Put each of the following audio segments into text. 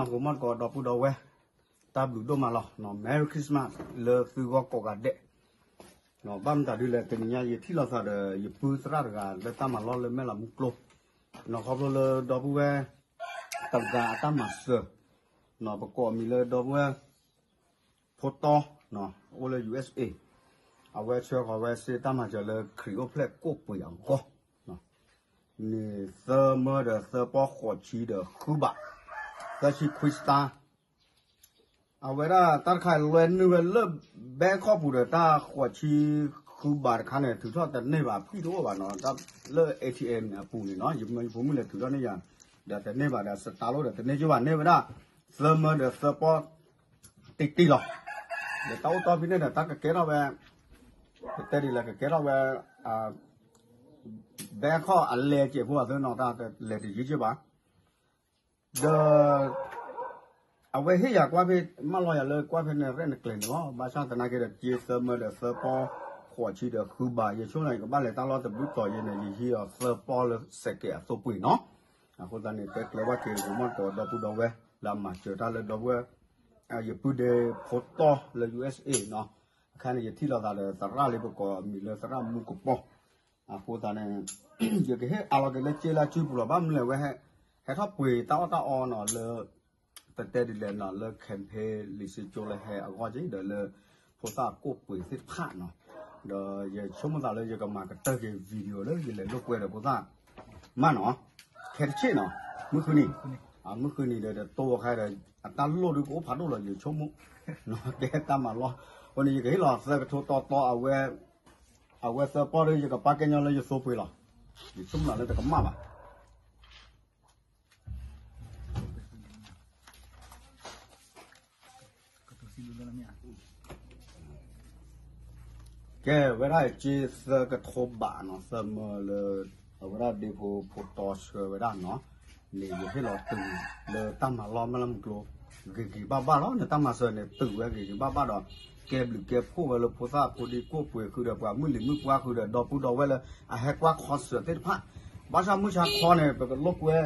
ဂီၤမီၢ်တကိးဒီပုၢ်ဒီဝဲၢ်, တၢ်ဘျုးဒိၣ်မးလီၤ. Merry Christmas လၢသုဂီၢ်ကိးဂၤဒဲး. ဘၣ်မတၤဒုလဲၣ် တနံၤညါယထံၣ်လိာ်သးဒီး ယပုၢ်သရၣ်တဂၤလၢတၢ်မၤလီၢ်လၢမဲၢ်လးမူကျိ, ခီဖျိလၢဒီပုၢ်ဝဲၢ်တဂၤအတၢ်မၤစၢၤ, ပကိးအမံၤလၢဒီပုၢ်ဝဲၢ် ဖိတီ, အိၣ်လၢ ယူၢ်အ့ၣ်အ့, အဝဲဆှၢဃီၤဝဲစ့တၢ်မၤစၢၤလၢခရံာ်အိၣ်ဖျဲၣ်ကိးပှ့ၤအဂီၢ်, န့ၣ်သၢမၢဒီးသၢပီဃိးဆံဒီးဃုဘး, သၢဆံခွံစတၢ် အဝဲဒၣ်တၢ်တခါလွဲနုာ်ဝဲလၢ ဘဲခီၣ်ပူၤဒီး တၢ်ဃိးဆံဃုဘးတခါန့ၣ် ထုးထီၣ်တန့ၢ်ဘၣ် ဖှံတအိၣ်ဘၣ်နီၤ, လၢ ATM န့ၣ်အပူၤန့ၣ်နီၤ, ယမ့ၢ်ယဖိမုၣ်လဲၤထုးထီၣ်န့ၢ်ယၤ, ဒီးတန့ၢ်ဘၣ်ဒီး စတၢ်လိၣ်ဒီးတန့ၢ်က့ၤဘၣ်, န့ၢ်ဝဲဒၣ် သၢမၢဒီးသၢပီ တံၢ်တံၢ်လီၤ. ဒီးတၢ်အိၣ်တီဖဲန့ၣ်ဒီး တၢ်ကကဲထီၣ်ဝဲ, ပတဲဒ်လဲၣ် ကကဲထီၣ်ဝဲ ဘဲခီၣ်အလဲကဲးဖိအသၢနီၤ, တၢ်လဲၤတယံၤက့ၤဘၣ် ဒီး အဝဲဟ့ၣ်ယၤကွၢ်ဖဲ မၢလီၤယၤလၢကွၢ်ဖဲနရဲၣ်နကျဲၤန့ၣ်လီၤ. ဘၣ်ဆၣ်သနာ်က့ဒီး က့သၢမၢဒီးသၢပီဃိးဆံဒီးဃုဘး, ယဆိကမိၣ်ယကဘၣ်လဲၤတၢ်လီၢ်တဘျုးတီၤယဲန့ၣ် ယဟံးအီၤသၢပီလၢစဲးကဲးအသိပှ့ၤနီၤ. အဃိသတးန့ၣ် တဲကျဲၤဘၣ်က့ၤ ဂီၤမီၢ်တကိးဒီပုၢ်ဒီဝဲၢ် လၢအမၤစၢၤတၢ်လၢဒီပုၢ်ဝဲၢ် ယပုၢ်ဒ့ဖိတီလၢ ယူၢ်အ့ၣ်အ့နီၤ, အခါန့ၣ် ယထံၣ်လိာ်သးဒီးသရၣ်လၢပကိးအမံၤလၢသရၣ်မူကပီၤ, အဃိသတးန့ၣ် ယကဟ့ၣ်အးလီၤက့ၤလၢက့လၢစုပူၤလီၤ, ဘၣ်မနုၤလဲၣ်ဝဲ ဟဲထီၣ်ပှ့ၤတၢ်အီၣ်တၢ်အီနီၤလၢ ပတဲဒ်လဲၣ်နီၤ လၢ campaign လံာ်စ့ကၠိလၢဟဲအဂီၢ်က့ၤဒီးလၢ ဖိသၣ်ကိးပှ့ၤသ့ၣ်တဖၣ်နီၤ, ဒီးယဆိကမိၣ်သးလၢယကမၤကတၢၢ်က့ၤ video လၢယလဲၤလိာ်ကွဲဒီးဖိသၣ် မးနီၤ, ခဲတဆ့ၣ်နီၤ, မုၢ်ဃုနံၤ, မုၢ်ဃုနံၤဒီး တတိၢ်ဝဲခါဒီး အတၢ်လိၣ်ဒုကအိၣ်ဖးဒိၣ်လီၤ ယဆိကမိၣ်, ကဲတၢ်မၤလီၢ်, အဃိန့ၣ် ယကဟ့ၣ်လီၤသၢကထိတီတီ အဝဲသၢပီဒီး ယကပာ်ကဲညီလၢယသိပှ့ၤလီၤ, ယဆိကမိၣ်လၢတကမၣ်ဘၣ် ကဲဝဲဒၣ်က့သၢကထိဘးနီၤ, သၢမၢလၢ အဝဲဒၣ်ဒ့ဖိဖိတီဆှၢဝဲဒၣ်နီၤ, န့ၣ်ယဟ့ၣ်လီၤတုၤလၢတၢ်မၤလီၢ်မဲၢ်လးမူကျိ ဂ့ၤဂ့ၤဘၣ်ဘၣ်လီၤ, နတၢ်မၤစၢၤန့ၣ် တုၤဝဲဂ့ၤဂ့ၤဘၣ်ဘၣ်ဒီး ကဲဘျုးကဲဖှိၣ်ဝဲလၢဖိသၣ်ဖိဒံကိးပှ့ၤဃုာ်ဒီး ပှၤမုၢ်လံၤမုၢ်ပှၢ်ဃုာ်ဒီး ဒီပုၢ်ဒီဝဲၢ်လၢအဟဲကွၢ် concert သ့ၣ်တဖၣ်, ဘၣ်ဆၣ်မုၢ်ဆါခီန့ၣ် ပကလိာ်ကွဲ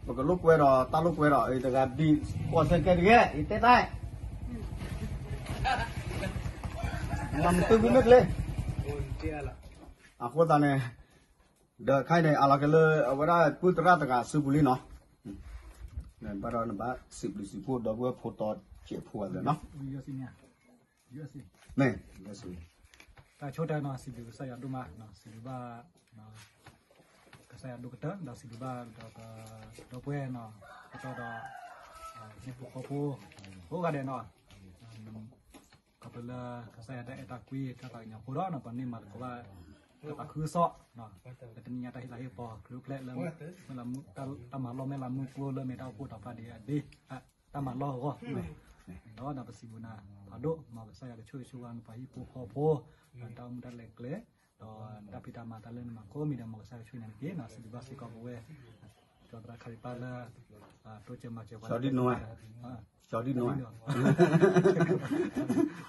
ပကလိာ်ကွဲဒီးတၢ်လိာ်ကွဲဒီး အတဂၤဘံၣ် ကွၢ်စဲးကဲတဂ့ၤ ယတဲတၢ် လီၤမတုၤကွံမ့ၢ်ကျ့ အဃိသတးန့ၣ် ဒီးခဲအံၤန့ၣ် အလီၤက့ၤလၢအဝဲဒၣ်ပုၢ်သရၣ်တဂၤစုပူၤလံနီၤ, ဘၣ်ဒီးနဘၣ်စံးဘျုးစံးဖှိၣ်ဒီပုၢ်ဝဲၢ်ဖိတီစဲးဖိအသးနီၤ, မ့ၢ် တၢ်ဆိတၢ်နီၤ စံးဘျုးကစၢ်ယွၤဒိၣ်မး, စံးဘျုးဘၣ် ကစၢ်ယွၤဒိၣ်ကတၢၢ် ဒီးစံးဘျုးဘၣ်ဒီး ဒီပုၢ်ဝဲၢ်နီၤ ကတီၢ်ဒီး ဟံၣ်ဖိဃီဖိ ကိးဂၤဒဲးနီၤ, ခီဖျိလၢကစၢ်ယွၤတၢ်အဲၣ်တၢ်ကွံ တၢ်သးကညီၤဖိဒီး ပှၤန့ၢ်မၤသကိးဘၣ် တၢ်သးခုကစီၣ် လၢတနံၤညါတၢ်ဟ့ၣ်သးဟ့ၣ်ပီ ခရံာ်အိၣ်ဖျဲၣ်လၢ တၢ်မၤလီၢ်မဲၢ်လးမူကျိလၢမ့ၢ်တၢ်အိၣ်ဖှိၣ်ဒီးဖျါဒံးအဒ့ တၢ်မၤလီၢ်အဂီၢ် ဒီးပစံးဘျုးနၤဖးဒိၣ် မ်ကစၢ်ယွၤကဆိၣ်ဂ့ၤဆိၣ်ဝါနပှၤဟံၣ်ဖိဃီဖိ ဒီးတၢ်အိၣ်မူတၢ်လဲၤကျဲ ဒီးတၢ်ဖံးတၢ်မၤတၢ်လၢနမၤကိးမံၤဒီး မ်ကစၢ်ယွၤကဆိၣ်ဂ့ၤနၤတက့ၢ်နီၤ, စံးဘျုးဘၣ်စ့ၢ်ကီးပဝဲ ကၠီသရၣ်ခရံာ်ပၢ်လၢ တိစၢၤမၤစၢၤပှၤ ကၠီဒံနိဝဲ ကၠီဒံနိဝဲ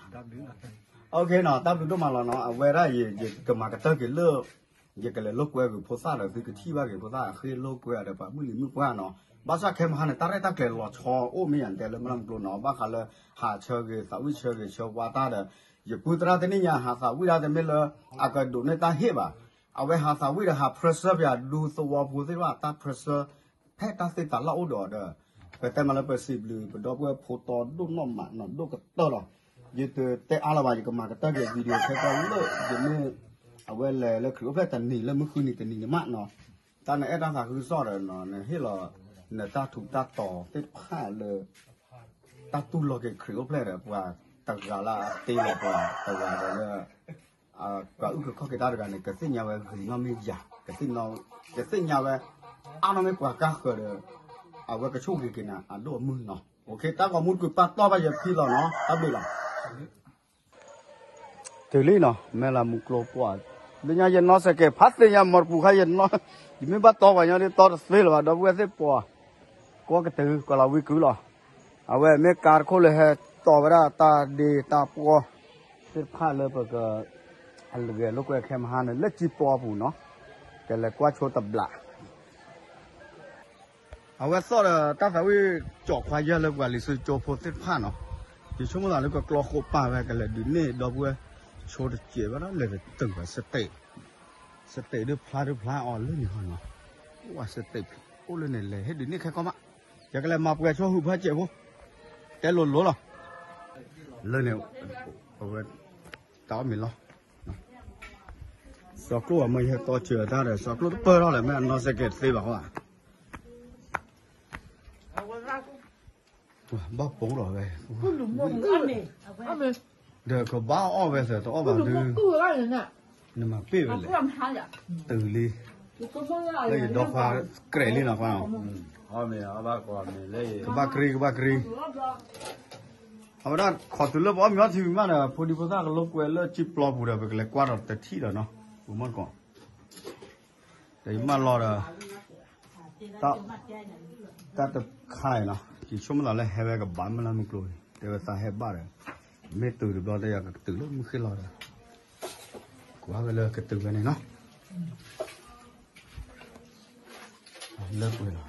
တၢ်ဘျုးနီၤ တၢ်ဘျုးဒိၣ်မးလီၤနီၤ, အဝဲဒၣ်ယကမၤကတၢၢ်က့ၤလၢ ယကလဲၤလိာ်ကွဲက့ၤဖိသၣ်ဒီး သုကထံၣ်ဘၣ်က့ၤဖိသၣ်အဃ့လိာ်ကွဲဒီး ပှၤမုၢ်လံၤမုၢ်ပှၢ်နီၤ, ဘၣ်ဆၣ်ခဲမဟါန့ၣ် တၢ်ရဲၣ်တၢ်ကျဲၤလီၤဆီအိၣ်မ့ၢ်ယၤတဲလၢမဲၢ်လးမူကျိနီၤ, ဘၣ်ဃးလၢဟးဆၢဂ့ၤသးဝံၣ်ဆၢဂ့ၤဆၢဝါတၢ်ဒီး ယပုၢ်သရၣ်တနံၤညါဟးသးဝံၣ်တၢ်တမ့ၢ်လၢ အကဒိးန့ၢ်တၢ်ဟ့ၣ်ဘၣ်, အဝဲဟးသးဝံၣ်ဒီးဟး pressure ပယၤဒူသဝီဖိသ့ၣ်တဖၣ် တၢ် pressure ဖဲတၢ်သ့တၢ်လၢအိၣ်ဒီးဒီး ပတဲမးလၢပစံးဘျုး ပဒီပုၢ်ဝဲၢ်ဖိတီဒိၣ်နီၢ်မးနီၤ ဒိၣ်ကတၢၢ်လီၤ, ယတတဲအါလၢၤဘၣ် ယကမၤကတၢၢ်က့ၤ video ခဲကီၢ်လၢ ယမ့ၢ် အဝဲလဲၤလၢခရံာ်အိၣ်ဖျဲၣ်တနံၤလၢမုၢ်ဃုနံၤတနံၤန့ၣ်မးနီၤ, တၢ်နအဲၣ်တၢ်သးခုကစီၣ်ဒီး နဟ့ၣ်လီၤ နတၢ်ထူးတၢ်တီၤသ့ၣ်တဖၣ်လၢ တၢ်တူၢ်လိာ်က့ၤခရံာ်အိၣ်ဖျဲၣ်ဒီး ပှၤတဂၤလၢအတ့လီၤပှၤတဂၤဒီးလၢ ပှၤအုၣ်က့ၤခီၣ်က့ၤတၢ်တဂၤန့ၣ် ကသ့ၣ်ညါဝဲဂ့ၤနီၢ်မ့ၢ်ယၤ, ကသ့ၣ်ညါဝဲ အါနီၢ်မ့ၢ်ပှၤကါဃၢၤဒီး အဝဲကဆိၣ်ဂ့ၤက့ၤနၤအဒိၣ်အမုၢ်နီၤ, တၢ်ဂီၤမူတကွံာ်ပာ်တီၢ်ဘၣ်ယဖံလီၤနီၤ, တၢ်ဘျုးလီၤ တုၤလံနီၤ မဲၢ်လးမူကျိပှၢ်, လၢညါယနီၢ်စဲးကဲး ဖးသ့ၣ်ညါမီၢ်တပူၤခါယနီၢ်, ယမ့ၢ်ဘၣ်တီပှၤညီဒ်တီတသ့လၢၤဘၣ် ဒီပုၢ်ဝဲၢ်သ့ၣ်ပှၢ်, ကွီၢ်ကတုၤ ကီၤလၤဝံၤကုလီၤ, အဝဲမ့ၢ်ကါတခိၣ်လၢဟဲတီဝဲဒၣ်တၢ်ဒ့တၢ်ပှီၢ်သ့ၣ်တဖၣ်လၢပက အလဲၤလိာ်ကွဲခဲမဟါန့ၣ် လၢကံပီပူၤနီၤ, ကလဲၤကွၢ်ဆိတဘျး အဝဲသီၣ်ဒီးတၢ်သးဝံၣ်ကၠီၣ်ခွါယဲၢ်လၢပှၤလံာ်စုကၠိဖိသ့ၣ်တဖၣ်နီၤ, ယဆိကမိၣ်သးလၢကကျီဃိးပာ်ဝဲကလဲၤဒုးန့ၢ်ဒီပုၢ်ဝဲၢ်ဆိတစဲးဝဲဒၣ်လဲၤတတုၤဘၣ် စတ့းဒုးဖျါဒုးဖျါအီၤလၢန့ၣ်ဟီနီၤ, ဝဲစတ့းအိၣ်လၢန့ၣ်လဲၤဟ့ၣ်ဒုးန့ၢ်ခဲကီၢ်မး, ယကလဲၤမၤပှဲၤဆိဟုးဖၢစဲးဖိ, တဲလိၤလိၤလီၤ, လၢန့ၣ်, အဝဲ, တၢ်အီၣ်မ့ၤလီၤ စီၤကျိၣ်အမ့ၢ်ယဟဲတီစၢၤတၢ်ဒီး စီၤကျိၣ်တပၢၢ်ထီၣ်လဲၣ် မ့ၢ်အနီၢ်စဲကဲတသ့ဘၣ်ဃီဧါ, ဘၣ်ပိာ်လီၤဝဲ, ဒီးကဘၣ်အီၣ်ဝဲသၢတအီၣ်ဘၣ်ဒုး, နမၤပ့ၢ်ဝဲလဲၣ်, တုၤလံ, လၢယဒီခွါကြဲးလံနီၤခွါ, ကဘၣ်ကြံ ကဘၣ်ကြံ အဝဲဒၣ်ခိးတုၤလၢပအီၣ်မ့ၤအီထံဝံၤမးဒီး ဖိဒံဖိသၣ်ကလိာ်ကွဲလၢစံၣ်ပျီပူၤဒီး ပကလဲၤကွၢ်ဒီးတထံၣ်ဒီးနီၤ, ပမ့ၢ်ကီး, ဒီးယမၢလီၤဒီး, တၢ်တခါအံၤနီၤ ယဆိကမိၣ်သးလၢဟဲဝဲကဘၣ်မုၢ်လၢ်မုၢ်ကျိၤန့ၣ် တဲဝဲသးဟဲဘၣ်ဒီး, မ့ၢ်တုၤတဘျီတဲယၤကတုၤလၢမုၢ်ဃ့ၢ်လီၤဒီး, ကွၢ်ဝဲလၢကတုၤဝဲန့ၣ်နီၤ, လၢပှဲၤလီၤ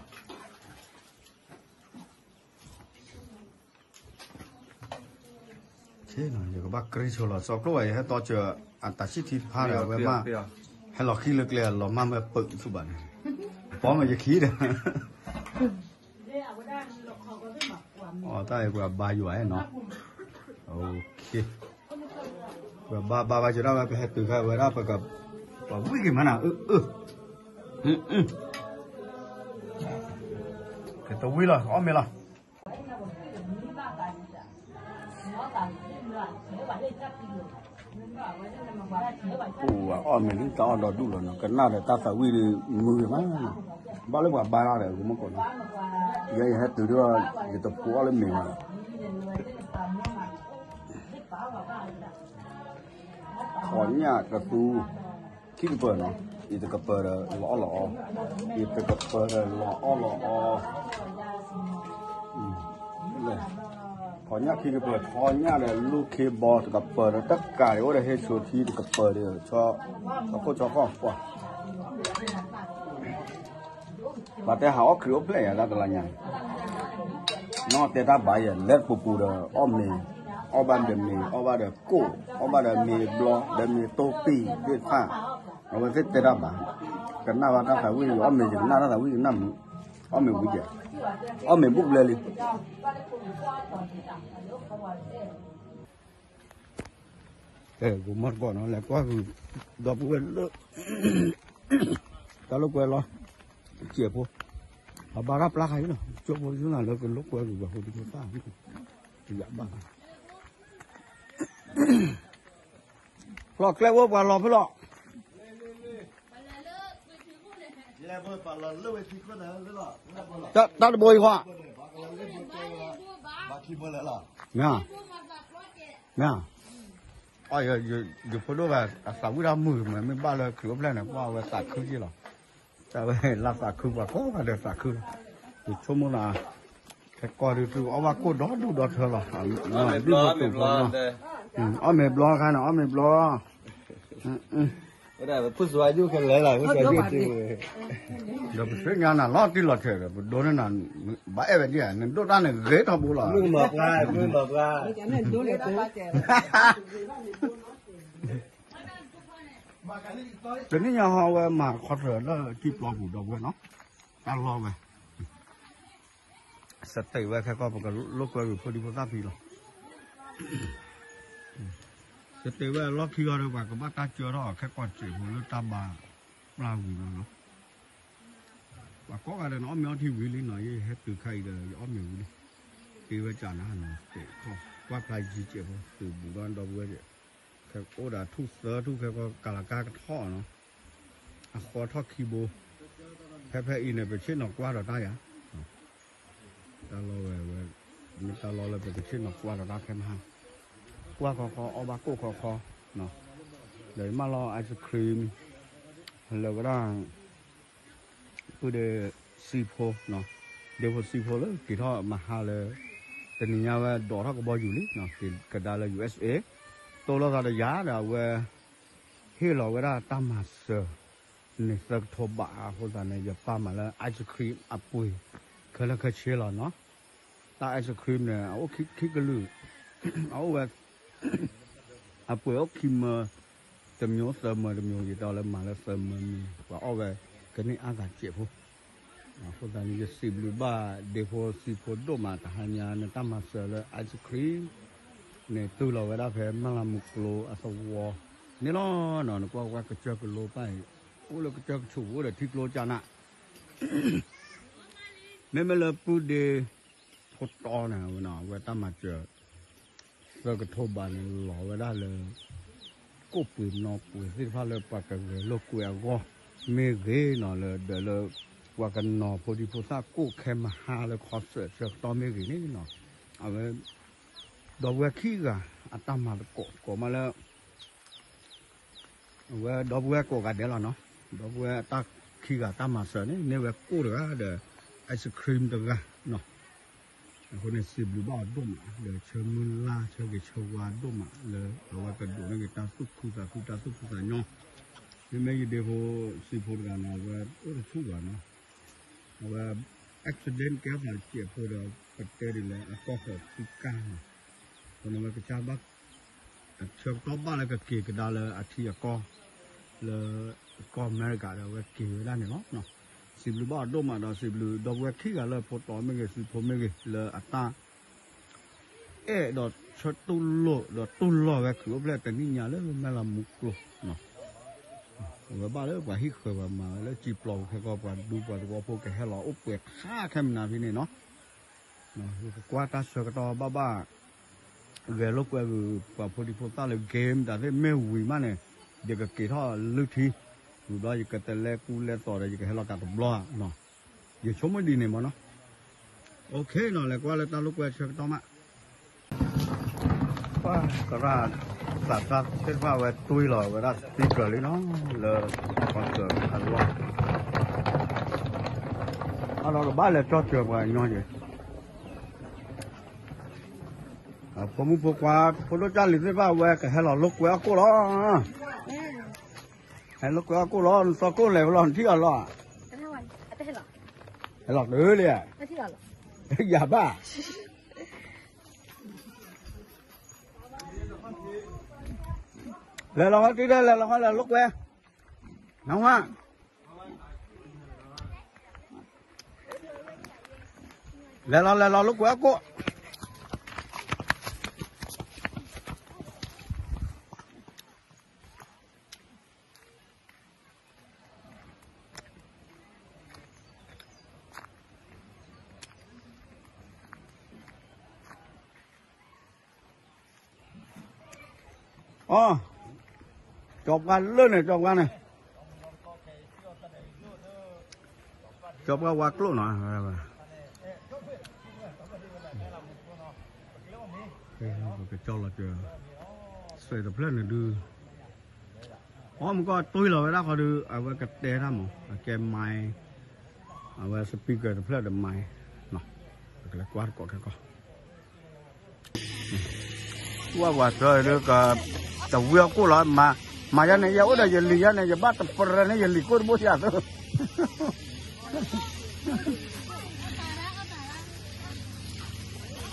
ယကဘၣ်ကြံဆိလီၤ စီၤကျိၣ်ဘၣ် ယဟဲတီစၢၤအတၢ်ဆံၣ်ထံတဖါဒီး အဝဲမး, ဟဲလီၤဃံလၢကျဲလီၤမၢ်မ့ၢ်ပၢၢ်ဆူၣ်ဘၣ်န့ၣ်, ပီမ့ၢ်ယခံဒီး, အတၢ်အံၤပှၤဘါယွၤအဲၣ်နီၤ, ပှၤဘါဘါဘါစၢၤဒၣ်ဝဲ ပဟဲတုၤခါဝဲဒၣ်ပက, ပှၤဝံၣ်က့ၤမးနၤ, အၢ, ကတဝံၣ်လီၤ အီၣ်မ့ၤလီၤ အိၣ်အီၣ်မ့ၤလံ တၢ်အီၣ်ဒီဒူၣ်လီၤနီၤ ကနၣ်ဒီးတၢ်သးဝံၣ်ဒီးမုာ်ဂ့ၤမး, ဘၣ်လၢပှၤဘါတၢ်ဒီးဂ့ၤမ့ၢ်ကိးနီၤ, ယဲယဟဲတုၤဒီး, ယတဖိးအီၣ်လၢမ့ၤဘၣ်, ထီၣ်ညၣ်ကသူ, ခံကပၢၤနီၤ, ယတကပၢၤဒီးလီၤအီၣ်လီၤအီ, ယတကပၢၤဒီးလီၤအီၣ်လီၤအီ ထီၣ်ညၣ်ခံကပၢၤ ထီၣ်ညၣ်ဒီးလူၢ်ခ့ဘီတကပၢၤဒီး တကးဒံးအိၣ်ဒီးဟ့ၣ်ဆိထံတကပၢၤဒီး, ဆီခိၣ်ဆီခီၣ်ပှၢ်, ပှၤတဲဟးအီၣ်ခရံာ်အိၣ်ဖျဲၣ်ယၤတၢ်တလါညါ, နီၢ်တဲတၢ်ဘၣ်ယဲ လဲၤတပူၤပူၤဒီးအီၣ်မ့ၤ, အီၣ်ဘၣ်ဒီးမ့ၤ အီၣ်ဘၣ်ဒီးကိၣ်, အီၣ်ဘၣ်ဒီးမ့ၤဘျီ ဒီးမ့ၤတိၢ်ပံာ်သ့ၣ်တဖၣ်, အဝဲသ့ၣ်တဲတၢ်ဘၣ်, ကနၣ်ဘၣ်တၢ်သးဝံၣ် ယအီၣ်မ့ၤယကနၣ်တၢ်သးဝံၣ်ယကနၣ်မုာ်, အီၣ်မ့ၤဝံၤယဲ, အီၣ်မ့ၤဘူၣ်ဘျဲလံ ကဲ ဂိၤမီၢ်တကီၢ်နီၤ လဲၤကွၢ်ဂုာ် ဒီပုၢ်ဝဲၢ်လၢ တၢ်လိာ်ကွဲလီၤ စဲးဖိ အဘၣ်တၢ်ပျၢ်ခါအံၤနီၤ ကၠိဖိယုၢ်နၤလၢကလိာ်ကွဲဂုာ်ဘၣ်ဖိဒံဖိသၣ် ယဘၣ် ဖျီၣ်ကျဲအိၣ်ပှၤလီၤဖဲလီၤ တၢ်တဘိအံၤဃီ မ့ၢ် မ့ၢ် ယဖိဒိၣ်ဂၤ အသးဝံၣ်တၢ်မုာ်မး မ့ၢ်ဘၣ်လၢခရံာ်အိၣ်ဖျဲၣ်န့ၣ် ကွၢ်ဝဲသးခုက့ၢ်လီၤ. တၢ်ဝဲလၢသးခုပှၤကိးဂၤဒဲးသးခုလီၤ. ယဆိကမိၣ်သး ခဲကီၢ်ဒုးသုအီၣ်ဘၣ်ကိၣ်ဒီဒူၣ်ဒီထၢလီၤ. ဒ်သိးတိာ်ဘျီ အီၣ်မ့ၤဘျီခါန့ၣ် အီၣ်မ့ၤဘျီ ဒီးပသ့ၣ်ညါနၤလီၤတံၢ်လီၤဆဲးဒီး ပဒိးန့ၢ်နၤ ဘၣ်အဲၣ်ဝဲဒ်ဧါ နဒိၣ်တၢ်န့ၣ်ဂ့ၤထီဘိလီၤ. တနံၣ်ညါဟီဝဲမၤခီထၢၣ်လၢကံၢ်ပျီပူၤဒီပုၢ်ဝဲၢ်နီၤ တၢ်လီၢ်ဝဲ စတ့းဝဲခဲကီၢ် ပကလိာ်ကွဲဂုာ်ဖိဒံဖိသၣ်ဖံလီၤ. စတ့းဝဲအလီၢ်ခံဂီၤဒီး ပှၤကဘၣ်တၢ်ကၢထီၣ်ခဲကီၢ်စဲးဖိလၢတၢ်ဘါပျၢ်ဝံၤလီၤနီၤ. ပှၤကိးဂၤဒဲးန့ၣ် အီၣ်မ့ၤအီထံဝံၤလံနီၤ ယဟဲတုၤခါအံၤဒီး ယအီၣ်မ့ၤဝံၤလံ. က့ၤဝဲကနၤနီၤ စတ့းထီၣ် ကွၢ်ဖျါယံၤစဲးဖိ သုးဘူးဒီးဒီပုၢ်ဝဲၢ် ခဲအိၣ်ဒီးထူၣ်သၢထူၣ်ခဲကီၢ် ကလၤကါကထီၣ်နီၤ အဃီထီၣ်ခံဘိ ဖဲဖဲအံၤန့ၣ် ပဆ့ၣ်နီၤကွၢ်ဒီးတၢ်ယၤ တၢ်လီၢ်ဝဲဝဲ မ့ၢ်တၢ်လီၢ်လၢပကဆ့ၣ်နီၤကွၢ်ဒီးတၢ်ခဲမဟါ ကွၢ်ခီခီ အီၣ်ဘၣ်ကိၣ်ခီခီ ဒီးယမၢလီၤ ice cream လၢဝဲဒၣ် ပုၢ်ဒ့စံဖိ ဒ့ဖိစံဖိလၢက့ၤထီၣ်မဟါလၢ တနံၤညါဝဲဒိးထီၣ်ကဘီယူၤလံ က့ၤကဒါလၢ ယူၢ်အ့ၣ်စ့ၣ် တိၢ်လိာ်သးဒီးယၤဒီးအဝဲ ဟ့ၣ်လီၤဝဲဒၣ်တၢ်မၤစၢၤ န့ၣ်သၢကထိဘးအဃိသတးန့ၣ် ယပာ်မၤလၢ ice cream အပှ့ၤ ဖဲလၢခဲဆ့လီၤနီၤ, တၢ် ice cream န့ၣ် အအိၣ်ခံကလုာ်, အအိၣ်ဝဲ အပှ့ၤအိၣ်ခံမၢ, တမျိုးသၢမၢတမျိုး, ယတဲလၢမၤလၢသၢမၢမံၤ ပှၤအီၣ်ဝဲကန့ၢ်အါဂၤစဲးဖိ, အဃိသတးန့ၣ် ယစံးဘျုးဘၣ်ဒ့ဖိစံးဖိဒိၣ်မး တဟါညါန့ၣ် တၢ်မၤစၢၤလၢ ice cream န့ၣ် တုၤလီၤဝဲဒၣ်ဖဲမၢလၤမူကျိအသဝီန့ၣ်လီၤနီၤ, နကွၢ်ဝဲကစၢၢ်ကလိပၢ်အံၤ, အိၣ်လၢကစၢၢ်ကဆူး အိၣ်ဒီးထံကျိကၢ်နး မ့မ့ၢ်လၢပုၢ်ဒ့ဖိတီန့ၣ် အဝဲတၢ်မၤစၢၤ သၢကထိဘးန့ၣ် လီၤဝဲဒၣ်လၢ ကိၣ်ပှ့ၤနီၣ်ပှ့ၤသ့ၣ်တဖၣ်လၢပှၤကဂဲၤလိာ်ကွဲအဂီၢ်မ့ၢ်ဂ့ၤနီၤ, လၢဒီးလၢ ပှၤကနီၤဖိဒံဖိသၣ်ကိၣ်ခဲမဟါလၢ concert ဆၢကတီၢ်မ့ၢ်ဂ့ၤန့ၣ်နီၤ, အဝဲ ဒီပုၢ်ဝဲၢ်ခံဂၤအတၢ်မၤသကိးကိးမးလၢ အဝဲဒီပုၢ်ဝဲၢ်ကိးဂၤဒဲးလီၤနီၤ, ဒီပုၢ်ဝဲၢ်အတၢ်ခံဂၤတၢ်မၤစၢၤန့ၣ် မ့ၢ်ဝဲကိၣ်တဂၤဒီး ice cream တဂၤနီၤ, အဃိန့ၣ် စံးဘျုးဘၣ်အီၤဒိၣ်မး ဒီးဆၢမုၢ်လၢ်ဆၢဂ့ၤဆၢဝါဒိၣ်မး လၢအဝဲကဒိးန့ၢ်က့ၤတၢ်သူၣ်ခုသးခုတၢ်သူၣ်ဖှံသးညီ, မ့မ့ၢ်ယဒ့ဖိစံးဖိတဂၤနီၤ အဝဲအိၣ်တဆူၣ်ဘၣ်နီၤ, အဝဲ accident ကဲသးစဲးဖိဒီး ပတဲဒ်လဲၣ် အကီၢ်ဃီၤသံကၢ်နီၤ, အဃိန့ၣ်ဝဲကစၢ်ဘၣ် အဆၢကတီၢ်ဘၣ်လၢကက့ၤကဒါလၢအထံအကီၢ် လၢကီၢ်အမဲရကၤဒီး အဝဲက့ၤဝဲဒၣ်န့ၣ်လီၤ. စံးဘျုးဘၣ်အီၤဒိၣ်မးဒီး စံးဘျုးဒီပုၢ်ဝဲၢ်ခံဂၤလၢဖိတီမ့ၢ်ဂ့ၤ စံးဖိမ့ၢ်ဂ့ၤ လၢအတၢ်အဲၣ်ဒီးဆၢတူၢ်လိာ်ဒီးတူၢ်လိာ်ဝဲခရံာ်အိၣ်ဖျဲၣ်တနံၣ်ညါလၢမဲၢ်လးမူကျိ အဝဲဘၣ်လၢပှၤဟံၣ်ဃၢၤပှၤမၤဝဲလၢစံာ်ပျီပူၤခဲကီၢ် ပှၤဒူပှၤသဝီဖိကဟဲလီၤအိၣ်ပှဲၤထါခဲမနၤဖဲန့ၣ်နီၤ, ယကကွၢ်တၢ်ဆၢကတီၢ်ဘၣ်ဘၣ် ဂဲၤလိာ်ကွဲဂုာ်ပှၤဖိဒံဖိသၣ်လၢ game တၢ်သ့ၣ်မ့ၢ်ဝံၤမးန့ၣ် ယကက့ၤထီၣ်လုၢ်ထံ, ဝံၤဘျီယကတလဲကူလဲသိးဒီး ယကဟဲလီၤကးတဘျီဧါ, ယဆိကမိၣ်ဒ်န့ၣ်မးနီၤ, အိၣ်ခ့နီၤ လဲၤကွၢ်လၢတၢ်လိာ်ကွဲဆၢကတီၢ်မး သရၣ်သးစၢ်သ့ၣ်တဖၣ်ဝဲတွံၢ်လီၤဝဲဒၣ် speaker လံနီၤ, လၢ concert အလီၢ်, အလီၢ်ကဘၣ်လဲၤကၠီၣ်စၢၤပှၤညီက့ၤ, ဖိမုၣ်ဖိခွါ ဖိဒိၣ်ကၢ်လံၤသ့ၣ်တဖၣ်ဝဲကဟဲလီၤလိာ်ကွဲအီၣ်ကိၣ်လီၤ, ဟဲလိာ်ကွဲအီၣ်ကိၣ်လီၤ နသီကိၣ်လဲၤဝဲလီၤ နထံၣ်အီၤလီၤ, ဟဲလီၤတုၤလံ, ယၤဘၣ် လဲၤလီၤဃီတံၢ် လဲၤလီၤဃီ လဲၤလိာ်ကွဲ, နဝါ, လဲၤလီၤ လဲၤလီၤ လိာ်ကွဲအီၣ်ကိၣ်. အီ, ကၠီပှၢ်လၢန့ၣ် ကၠီပှၢ်န့ၣ်, ကၠီပှၢ်ဝါကျိၣ်နီၤ, ကၠီလီၤစၢၤ, စဲးတဖျၢၣ်န့ၣ်ဒုး, အီ မ့ၢ်ကီၢ်တွံၢ်လီၤဝဲဒၣ်ဃီဒုး အဝဲကတဲတၢ်မး အကဲ mic, အဝဲ speaker တဖျၢၣ်ဒီး mic, ပကလဲၤကွၢ်တကိးခဲကီၢ် ဝဲပှၤတၢ်ဒုးက, တဝံအီၣ်ကိၣ်လီၤ, မၤယၤန့ၣ် ယအိၣ်ဒီးယလံၤယၤန့ၣ် ယဘၣ်တပရၢန့ၣ် ယလံၤကိၣ်တဘိယၤသၢ,